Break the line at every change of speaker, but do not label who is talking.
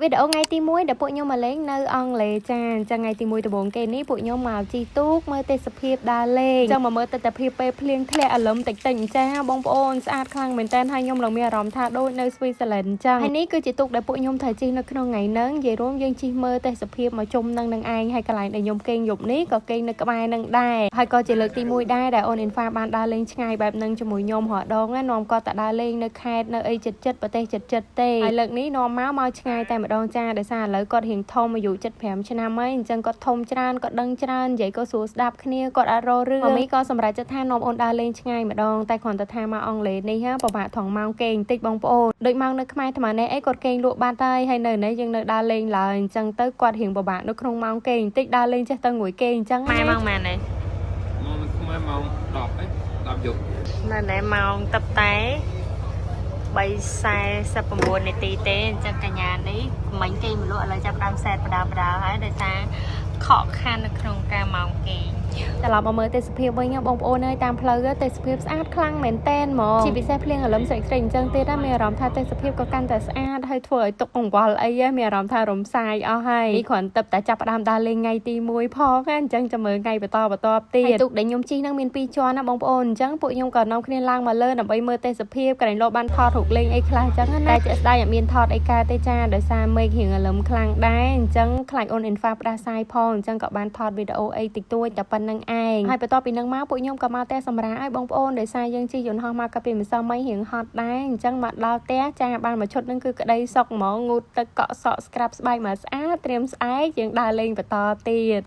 វីដេអូថ្ងៃទី1ដែលពួកខ្ញុំមកលេងនៅអង់គ្លេសចាអញ្ចឹងថ្ងៃទី1ដំបូងគេនេះពួកខ្ញុំមកជិះទូកមើលទេសភាពដើរលេងអញ្ចឹងមកមើលទិដ្ឋភាពពេលភ្លៀងធ្លាក់អាលឹមតិចតិចអញ្ចឹងបងប្អូនស្អាតខ្លាំងមែនតើហើយខ្ញុំឡើងមានអារម្មណ៍ថាដូចនៅស្វីហ្សឺឡែនអញ្ចឹងហើយនេះគឺជាទូកដែលពួកខ្ញុំត្រូវជិះនៅក្នុងថ្ងៃហ្នឹងនិយាយរួមយើងជិះមើលទេសភាពមកជុំនឹងនឹងឯងហើយកន្លែងដែលខ្ញុំគេងយប់នេះក៏គេងនៅក្បែរនឹងដែរហើយក៏ជាលើកទី1ដែរដែលអូនអ៊ីនហ្វាបានដើរលេងឆ្ងាយបែបហ្នឹងជាមួយខ្ញុំរាល់ដងណានាំគាត់ទៅដើរលេងនៅខេត្តនៅអីចិត្តចិត្តប្រទេសចិត្តចិត្តទេហើយលើកនេះនាំមកមកឆ្ងាយតែម្ដងចាដោយសារឥឡូវគាត់រៀងធំអាយុ75ឆ្នាំហើយអញ្ចឹងគាត់ធំច្រើនគាត់ដឹងច្រើននិយាយក៏ស្រួលស្ដាប់គ្នាគាត់អាចរករឿងម៉ាមីក៏សម្រេចចិត្តថានាំអូនដើរលេងឆ្ងាយម្ដងតែគ្រាន់តែថាមកអង់គ្លេសនេះហ่าពិបាកថងម៉ោងគេងបន្តិចបងប្អូនដូចម៉ោងនៅខ្មែរថ្មនេះអីគាត់គេងលក់បាត់ហើយហើយនៅនេះយើងនៅដើរលេងឡើយអញ្ចឹងទៅគាត់រៀងពិបាកនៅក្នុងម៉ោងគេងបន្តិចដើរលេងចេះតែងួយគេងអញ្ចឹងម៉ែម៉ោងម៉ាននេះ
មកនៅខ្មែរម៉ោង10អី10យប់
នៅនេះម៉ោងតឹបតែ3:49នាទីទេអញ្ចឹងកញ្ញានេះមិញគេមលក់ឥឡូវចាប់ដើមសែតបដាបដាហើយដោយសារខកខាននៅក្នុងការម៉ោងគេងត្រឡប់មកមើលទេសភាពវិញណាបងប្អូនអើយតាមផ្លូវទេសភាពស្អាតខ្លាំងមែនតែនហ្មងជាពិសេសភ្លៀងអាលឹមស្រិចស្រិចអញ្ចឹងទៀតណាមានអារម្មណ៍ថាទេសភាពក៏កាន់តែស្អាតហើយធ្វើឲ្យទុកកង្វល់អីហ៎មានអារម្មណ៍ថារំសាយអស់ហើយនេះគ្រាន់តែតែចាប់ផ្ដើមដើរលេងថ្ងៃទី1ផងណាអញ្ចឹងចាំមើលថ្ងៃបន្តបន្តទៀតហើយទូកដែលខ្ញុំជិះហ្នឹងមាន2ជាន់ណាបងប្អូនអញ្ចឹងពួកខ្ញុំក៏នាំគ្នាឡើងមកលើដើម្បីមើលទេសភាពក្រែងលោបានថតរូបលេងអីខ្លះអញ្ចឹងណាតែជាក់ស្ដែងអត់មានថតអីកើតទេចាដោយសារមេឃរៀងអាលឹមខ្លាំងដែរអញ្ចឹងខ្លាចអូនអ៊ីនហ្វាផ្ដាសាយផងអញ្ចឹងក៏បានថតវីដេអូអីតិចតួចតែប៉ុណ្្នឹងឯងហើយបន្ទាប់ពីនឹងមកពួកខ្ញុំក៏មកផ្ទះសម្រាកឲ្យបងប្អូនដោយសារយើងជិះយន្តហោះមកកាពីម្សិលមិញរៀងហត់ដែរអញ្ចឹងមកដល់ផ្ទះចាបានមួយឈុតហ្នឹងគឺក្តីសុខហ្មងងូតទឹកកក់សក់ស្ក្រាប់ស្បែកមកស្អាតត្រៀមស្អែកយើងដើរលេងបន្តទៀត។